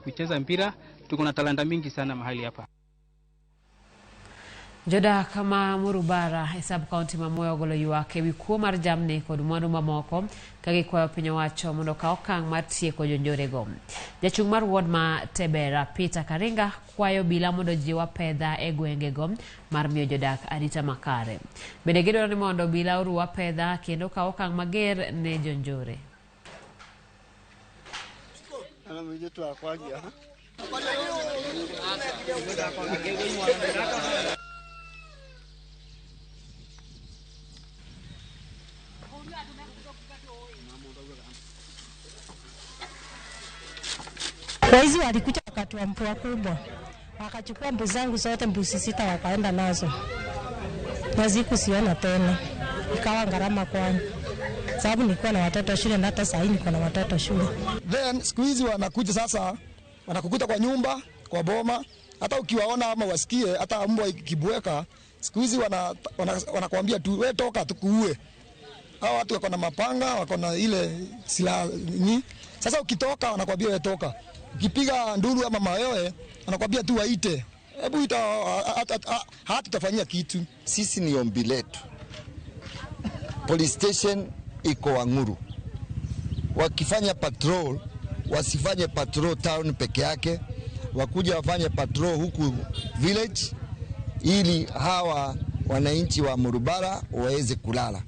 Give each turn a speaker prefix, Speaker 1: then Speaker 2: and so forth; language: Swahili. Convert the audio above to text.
Speaker 1: Kucheza mpira, tuko na talanta mingi sana mahali hapa.
Speaker 2: Jodak ma Murubara e sub county ma Mwea ogolo ywak ewi kuo mar jamni kod mwandu mamoko ka gikwayo piny owacho mondo okaw okang' mar tieko jonjorego. Jachung' mar ward ma Tebera Peter Karinga kwayo obila mondo ojiw apedha e gwengego mar miyo jodak arita makare. Bende gidwaro ni mondo obila oruw apedha kendo okaw okang' mager ne jonjore.
Speaker 3: Waizi walikuja wakati wa mvua kubwa, wakachukua mbuzi zangu zote, mbuzi 6 wakaenda nazo, na sikuziona tena, ikawa gharama kwangu sababu nilikuwa na watoto shule na hata sasa niko na watoto shule.
Speaker 4: Then siku hizi wanakuja sasa, wanakukuta kwa nyumba, kwa boma, hata ukiwaona ama wasikie, hata mbwa ikibweka, siku hizi wanakuambia tu wewe toka tukuue. Hao watu wako na mapanga, wako na ile silaha ni. Sasa ukitoka wanakuambia wewe toka. Ukipiga nduru ama mayowe wanakuambia tu waite. Hebu ita, hatutafanyia kitu.
Speaker 5: Sisi ni ombi letu. Police station iko Wang'uru. Wakifanya patrol, wasifanye patrol town peke yake, wakuja wafanye patrol huku village ili hawa wananchi wa Murubara waweze kulala.